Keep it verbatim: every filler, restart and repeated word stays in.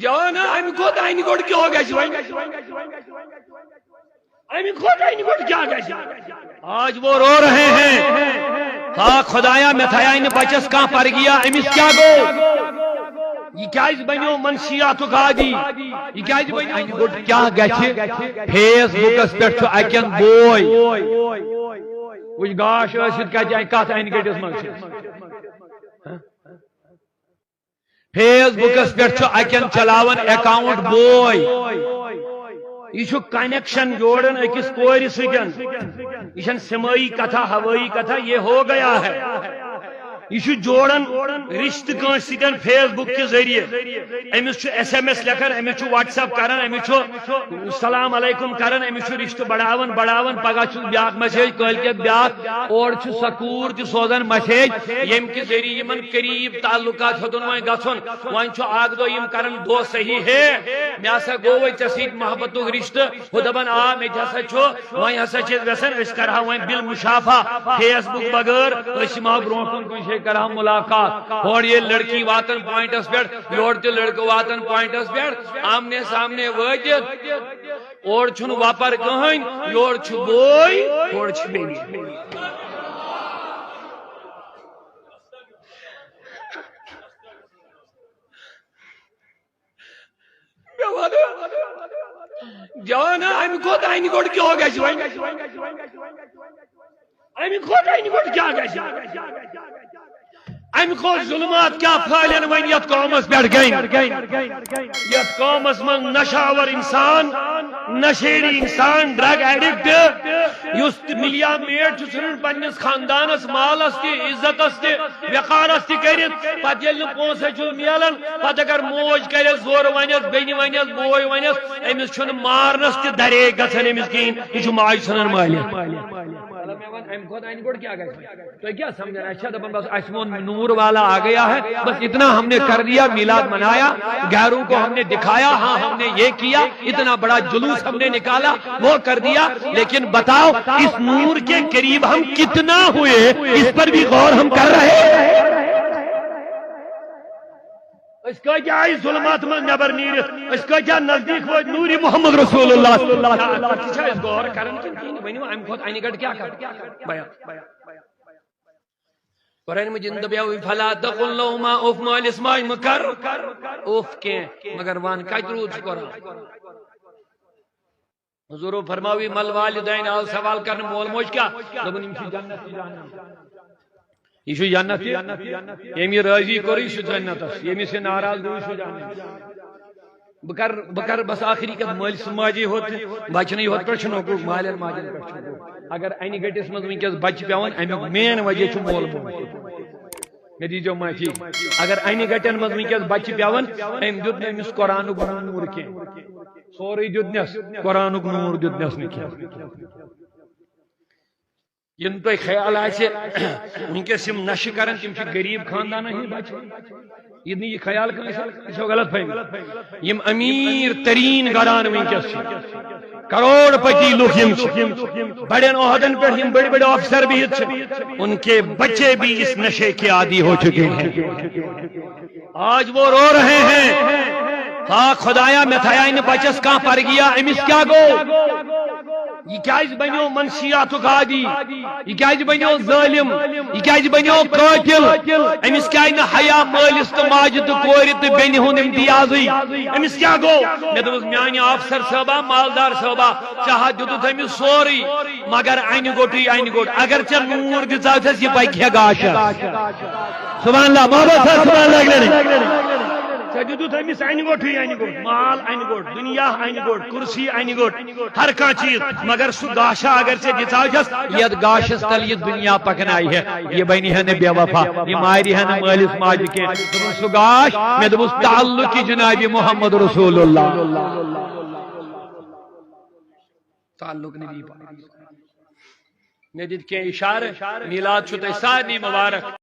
کیٛاہ نا، اَمہِ کھۄتہٕ اَنہِ گوٚٹ کیٛاہ گژھِ وۄنۍ؟ اَمہِ کھۄتہٕ اَنہِ گوٚٹ کیٛاہ گژھِ؟ آج وہ رو رہے ہیں، ہا خدایا، مےٚ تھایاے نہٕ بچس کانٛہہ پرگیا، أمِس کیٛاہ گوٚو؟ یہِ کیٛازِ بنیو منشیاتُک عادی؟ یہِ کیٛازِ بنیو؟ اَنہِ گوٚٹ کیٛاہ گژھِ؟ فیس بُکس پٮ۪ٹھ چھُ اَکٮ۪ن بوے۔ وٕچھ گاش ٲسِتھ کتہِ اَنہِ، کتھ اَنہِ گٔٹِس منٛز چھِ۔ فیس بُکس پٮ۪ٹھ چھُ اَکٮ۪ن چلاوان اکاؤنٹ بوے۔ یہِ چھُ کنیکشن جوڑان أکِس کورِ سۭتۍ۔ یہِ چھَنہٕ سمٲیی کتھا، ہوٲیی کتھا، یہ ہو گیا ہے۔ یہِ چھُ جوڑان رشتہٕ کٲنٛسہِ سۭتۍ فیس بُک کہِ ذٔریعہٕ۔ أمِس چھُ ایس ایم ایس لیکھان، أمِس چھُ وٹس ایپ کران، أمِس چھُ السلام علیکم کران، أمِس چھُ رشتہٕ بڑاوان، بڑاوان، پگاہ چھُس بیاکھ میسیج، کٲلۍ کٮ۪تھ بیاکھ، اورٕ چھُ سکوٗر تہِ سوزان میسیج، ییٚمہِ کہِ ذٔریعہٕ یِمن قریب تعلقات ہیوٚتُن وۄنۍ گژھُن۔ وۄنۍ چھُ اکھ دۄہ یِم کران دو صحیح ہے، مےٚ ہسا گوٚو وۄنۍ ژےٚ سۭتۍ محبتُک رشتہٕ، ہُہ دپان، آ، مےٚ تہِ ہسا چھُ، وۄنۍ ہسا چھِ أسۍ یژھان، أسۍ کرہاو وۄنۍ بالمشافہ فیس بُک بغٲر، أسۍ یِمہو برونٛہہ کُن کُنہِ جایہِ کرہاو ملاقات۔ ہورٕ ییٚلہِ لڑکی واتان پوینٹس پٮ۪ٹھ، یورٕ تہِ لڑکہٕ واتان پوینٹس پٮ۪ٹھ، آمنے سامنے وٲتِتھ، اورٕ چھُنہٕ وۄپر کٕہٕنۍ، یورٕ چھُ بوے، ہورٕ چھِ بیٚنہِ۔ مےٚ وَنہٕ، جان، اَمہِ کھۄتہٕ اَنہِ گوٚٹ کیٛاہ گژھِ وۄنۍ؟ اَمہِ کھۄتہٕ اَنہِ گوٚٹ کیٛاہ گژھِ؟ اَمہِ کھۄتہٕ ظُلمات کیٛاہ پھٲلن وۄنۍ یَتھ قومس پٮ۪ٹھ گٔے؟ یَتھ قومس منٛز نشہٕ آور اِنسان، نشیڑی اِنسان، ڈرگ ایڈکٹ، یُس تہِ ملیا میٹ چھُ ژھٕنان پننِس خاندانس، مالس تہِ، عزتس تہِ، وقارس تہِ کٔرِتھ، پتہٕ ییٚلہِ نہٕ پونٛسہٕ چھُ میلان، پتہٕ اگر موج کرٮ۪س زورٕ ونٮ۪س، بیٚنہِ ونٮ۪س، بوے ونٮ۪س، أمِس چھُنہٕ مارنس تہِ درے گژھان أمِس کِہیٖنۍ، یہِ چھُ ماجہِ ژھٕنان مٲلِتھ۔ مطلب، مےٚ وَن، اَمہِ کھۄتہٕ اَنہِ گوٚٹ کیٛاہ گژھِ؟ تُہۍ کیٛاہ سمجھان؟ اَسہِ چھا دَپان، بس، اَسہِ ووٚن، نور والا آ گیا ہے، بس اتنا ہم نے کر دیا، میلاد منایا، غیروں کو ہم نے دکھایا، ہاں، ہم نے یہ کیا، اتنا بڑا جلوس ہم نے نکالا، وہ کر دیا، لیکن بتاؤ، اس نور کے قریب ہم کتنا ہوئے، اس پر بھی غور ہم کر رہے ہیں؟ أسۍ کۭتیٛاہ آیہِ ظُلمات منٛز نٮ۪بر نیٖرِتھ، أسۍ کۭتیٛاہ نزدیٖک وٲتۍ نوٗرِ محمد رسول اللہ۔ اَتھ پٮ۪ٹھ تہِ چھا أسۍ غور کران کِنہٕ کِہیٖنۍ؟ ؤنِو، اَمہِ کھۄتہٕ اَنہِ گٔٹۍ کیٛاہ کرو؟ بیان۔ قرآن مجید دپیو، "فلا تقل لهما اف"، مٲلِس ماجہِ مہٕ کر اف کینٛہہ، مگر ون کتہِ روٗد سُہ قرآن؟ حضور فرماوی، "مل والدین"، آو سوال کرنہٕ، مول موج کیٛاہ؟ دوٚپُن، یِم چھِ جنت تہِ جہنم تہِ۔ یہِ چھُ جنت تہِ، ییٚمۍ یہِ رٲضی کوٚر، یہِ چھُ جنتس، ییٚمِس یہِ ناراض گوٚو، یہِ چھُ جہنم۔ بہٕ کر، بہٕ کر بس آخری کتھ، مٲلۍ سٕنٛز ماجی ہوت تہِ، بچنٕے ہوت پٮ۪ٹھ چھُنہٕ حقوٗق، مالٮ۪ن ماجن پٮ۪ٹھ چھُ حقوٗق۔ اگر انہِ گٔٹِس منٛز وٕنکیٚس بچہِ پٮ۪وان، امیُک مین وجہ چھُ مول موج۔ مےٚ دیٖزیو معٲفی۔ اگر انہِ گٹٮ۪ن منٛز وٕنکیٚس بچہِ پٮ۪وان، أمۍ دیُت نہٕ أمِس قرآنُک نوٗر کینٛہہ۔ سورُے دیُتنس، قرآنُک نوٗر دیُتنس نہٕ کینٛہہ۔ یِم تۄہہِ خیال آسہِ، وٕنکیٚس یِم نشہٕ کران، تِم چھِ غریٖب خاندانن ہٕنٛدۍ بچہِ۔ یہِ نہٕ یہِ خیال کٲنٛسہِ، یہِ چھو غلط فہمی۔ یِم امیر ترین گران وٕنکیٚس چھِ، کروڑ پتی لُکھ یِم چھِ، بڑٮ۪ن عہدن پٮ۪ٹھ یِم بٔڑۍ بٔڑۍ آفیسر بِہِتھ چھِ، ان کے بچے بھی اس نشے کے عادی ہو چکے ہیں۔ آج وہ رو رہے ہیں، ہا خدایا، مےٚ تھایاے نہٕ بچس کانٛہہ پرگیا، أمِس کیٛاہ گوٚو؟ یہِ کیٛازِ بنیو منشیاتُک عادی؟ یہِ کیٛازِ بنیو ظٲلم؟ یہِ کیٛازِ بنیو قٲتل؟ أمِس کیٛازِ نہٕ حیا مٲلِس تہٕ ماجہِ تہٕ کورِ تہٕ بیٚنہِ ہُنٛد امتیازٕے؟ أمِس کیٛاہ گوٚو؟ مےٚ دوٚپُس، میانہِ آفسر صٲبا، مالدار صٲبا، ژےٚ ہا دیُتُتھ أمِس سورُے، مگر انہِ گوٚٹُے انہِ گوٚٹ۔ اگر ژےٚ نوٗر دِژاوتھس، یہِ پکہِ ہے گاشس۔ سبحان اللہ، محبت سان سبحان اللہ اگلے۔ ژےٚ دیُتُتھ أمِس انہِ گوٚٹُے انہِ گوٚٹ، مال انہِ گوٚٹ، دُنیا انہِ گوٚٹ، کُرسی انہِ گوٚٹ، ہر کانٛہہ چیٖز، مگر سُہ گاشا اگر ژےٚ دِژاوتھس، یتھ گاشس تل یہِ دُنیا پکنایہِ ہے، یہِ بنہِ ہے نہٕ بے وفا، یہِ مارِ ہے نہٕ مٲلِس ماجہِ کینٛہہ۔ دوٚپُن، سُہ گاش، مےٚ دوٚپُس، تعلق جناب محمد رسول اللہ۔ تعلق نبی پاک۔ مےٚ دِتۍ کینٛہہ اشارٕ، میلاد چھُ تۄہہِ سارنٕے مبارک۔